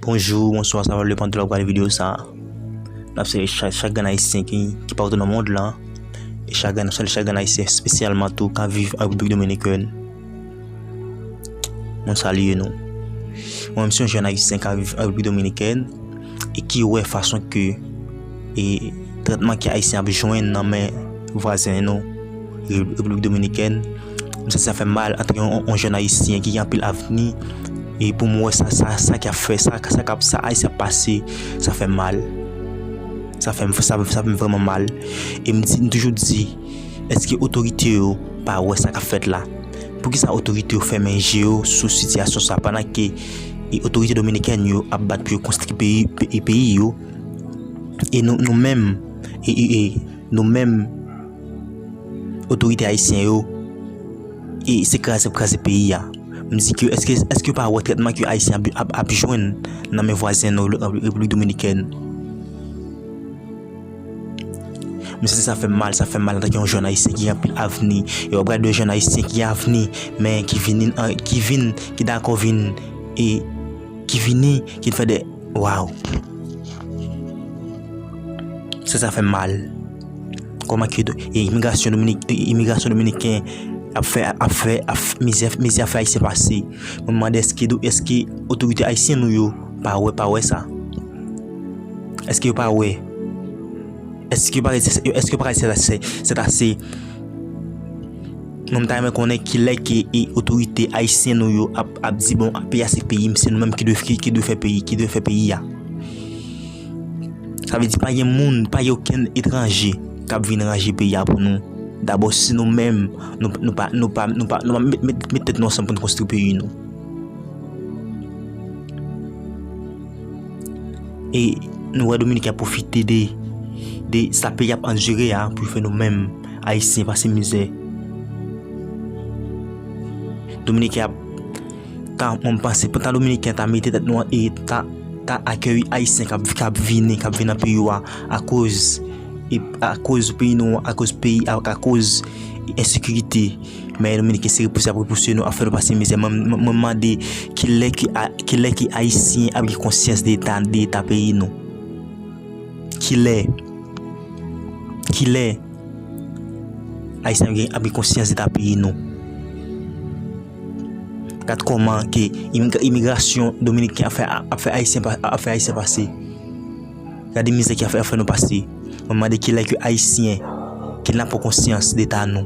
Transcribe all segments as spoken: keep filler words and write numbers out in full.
Bonjou, bonswa, sa va depann de lè w ap gade videyo sa a. N ap salye chak, chak grenn Ayisyen ki, ki patou nan mond lan. E chak grenn, n ap salye chak grenn Ayisyen, espesyalman tou ka viv an Repiblik Dominikèn. Mwen salye nou. Mwen menm se yon jèn Ayisyen ka viv an Repiblik Dominikèn e ki wè fason ke e tretman ke Ayisyen ap jwenn nan men vwazen nou, Re-, Repiblik Dominikèn. M santi sa fè m mal antanke yon, yon jèn Ayisyen ki gen anpil avni. E pou m wè sa, sa, sa k ap fè, sa, sa k ap, sa Ayisyen ap pase, sa fè m mal. Sa fè m, sa, sa fè m vrèman mal. E m di, m toujou di, èske otorite yo pa wè sa k ap fèt la? Poukisa otorite yo fèmen je yo sou sitiyasyon sa, pandan ke e otorite dominikèn yo ap bat pou yo konstwi peyi, pe-, e peyi yo? E nou, nou menm, e, e, e, nou menm, otorite ayisyen yo, e se kraze, kraze peyi a. M di ke, èske, èske yo pa wè tretman ke Ayisyen ap, ap, ap jwenn nan men vwazen nou, Repiblik Dominikèn? M santi sa fè m mal, sa fè m mal antanke yon jèn Ayisyen ki gen anpil avni. E w ap gade yon jèn Ayisyen ki gen avni, men ki vini, ki vin, ki dakò vin, e ki vini, ki fè de, waw. Sa, sa fè m mal. Kòman ke do-, e imigrasyon dominik-, e imigrasyon dominiken ap fè, ap fè, ap f-, mizè, mizè ap fè Ayisyen pase? Mwen mande èske do-, èske otorite ayisyen nou yo pa wè, pa wè sa? Èske yo pa wè? Èske yo pa, èske yo pa, se, se, se, se, Mwen, m ta renmen konnen kilè ke e otorite ayisyen nou yo ap, ap di, bon, peyi a se peyi m, se nou menm ki dwe, ki, ki dwe fè peyi, ki dwe fè peyi a. Sa vle di pa gen moun, pa gen okenn etranje k ap vin ranje peyi a pou nou. Dabò, si nou menm, nou, nou pa, nou pa, nou pa, nou pa met, met, met tèt nou ansanm pou nou konstwi peyi nou. E nou wè Dominiken ap pwofite de, de sa peyi ap andire a pou fè nou menm Ayisyen pase mizè. Dominiken ap, ta, mwen panse, pou ta Dominiken ta mete tèt nou an e ta, ta akèyi Ayisyen k ap, k ap vini, k ap vin nan peyi yo a, akoz, e akoz peyi nou, akoz peyi, a, akoz ensekirite. Men Dominiken se repouse ap repouse nou, ap fè nou pase mizè. Mwen, mwen, mwen mande kilè ke a-, kilè ke Ayisyen ap gen konsyans de eta, de eta peyi nou? Kilè? Kilè Ayisyen ap gen, ap gen konsyans de eta peyi nou? Gad kòman ke imigra-, imigrasyon dominiken ap fè, ap fè Ayisyen pa-, ap fè Ayisyen pase. Gade mizè ki ap fè, ap fè nou pase. Mwen mande kilè ke Ayisyen, kilè n ap pran konsyans de eta nou.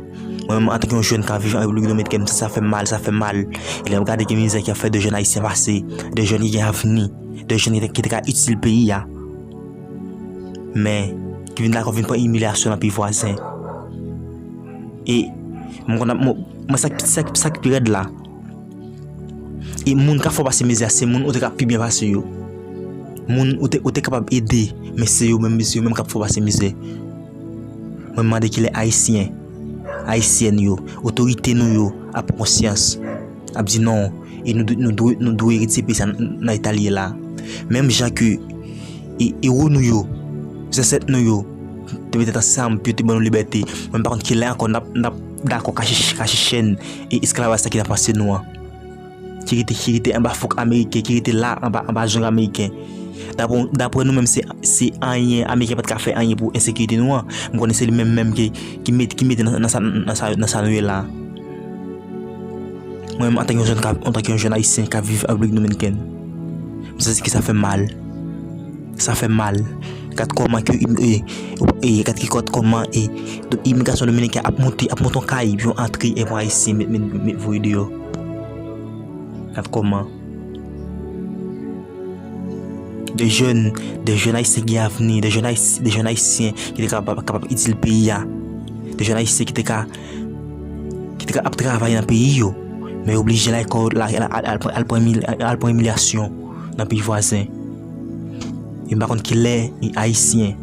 Mwen menm, antanke yon jèn k ap viv an Repiblik Dominikèn, sa, sa fè m mal, sa fè m mal. E lè m gade ki mizè ki ap fè de jèn Ayisyen pase, de jèn ki gen avni, de jèn ki te, ki te ka itil peyi a, men ki vin dakò vin pran imilyasyon nan peyi vwazen. E mwen konn ap, mwen, mwen sa, sa, sa k pi rèd la, e moun k ap fè w pase mizè a, se moun ou te ka pi byen pase yo. Moun ou te, ou te kapab ede, men se yo menm, se yo menm k ap fè w pase mizè. Mwen mande kilè Ayisyen, Ayisyèn yo, otorite nou yo ap pran konsyans, ap di non, e nou, dwe- nou dwe, nou dwe retire peyi sa nan, nan eta l ye la. Menm jan ke e, ewo nou yo, zansèt nou yo, te mete tèt ansanm pou yo te ban nou libète. Mwen m pa konn kilè ankò n ap, n ap dakò kache, kache chèn e esklavaj sa ki nan panse nou an, ki rete, ki rete anba fok ameriken, ki rete la anba, anba zong ameriken. Dapre, dapre nou menm, se, se anyen, ameriken pa t ka fè anyen pou ensekirite nou an. M konnen se li menm, menm ki, ki met-, ki mete nan, nan sa, nan sa, nan sa nou ye la. Mwen menm, antanke yon jèn ka, antanke yon jèn ayisyen k ap viv an Repiblik Dominikèn, m santi ke sa fè m mal. Sa fè m mal. Gad kòman ke im-, e, e, gad ki kòd kòman e, do-, imigrasyon dominiken ap monte, ap monte yon kay pou yo antre e pran ayisyen met, met, met voye deyò. Gad kòman. De jèn, de jèn ayisyen ki gen avni, de jèn ayis-, de jèn ayisyen ki te kapab, kapab itil peyi a. De jèn ayisyen ki te ka, ki te ka ap travay nan peyi yo. Men yo oblije lage kò yo, la, la, al, al, al pran imil-, al pran imilyasyon nan peyi vwazen. E m pa konn kilè e ayisyen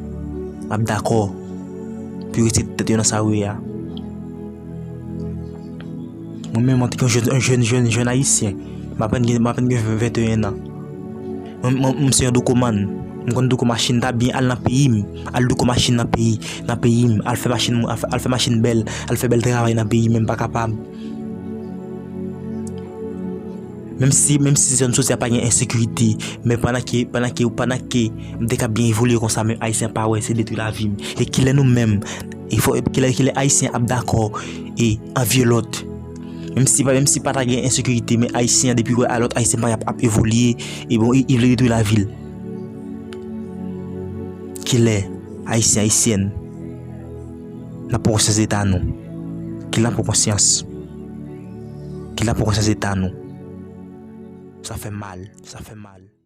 ap dakò pou yo retire tèt yo nan sa yo ye a. Mwen menm, antanke yon jèn, yon jèn, jèn, jèn ayisyen, m apèn gen, m apèn gen venteyen an. Mwen, mwen, mwen se yon doukoman. M konn douko machin, ta byen al nan peyi m, al douko machin nan peyi, nan peyi m, al fè machin, al fè, al fè machin bèl, al fè bèl travay nan peyi m, men m pa kapab. Menm si, menm si zòn soti a pa gen ensekirite, men pandan ke, pandan ke, pandan ke m te ka byen evolye konsa, men Ayisyen pa wè, se detwi lavi m. E kilè nou menm, e fò, kilè, kilè Ayisyen ap dakò e anvye lòt? Menm si, menm si pa ta gen ensekirite, men Ayisyen an, depi wè a lòt Ayisyen pa ap, ap evolye, e bon, e, e vle detwi lavi l. Kilè Ayisyen, Ayisyèn, n ap pran konsyans de eta nou? Kilè n ap pran konsyans? Kilè n ap pran konsyans de eta nou? Sa fè mal, sa fè mal.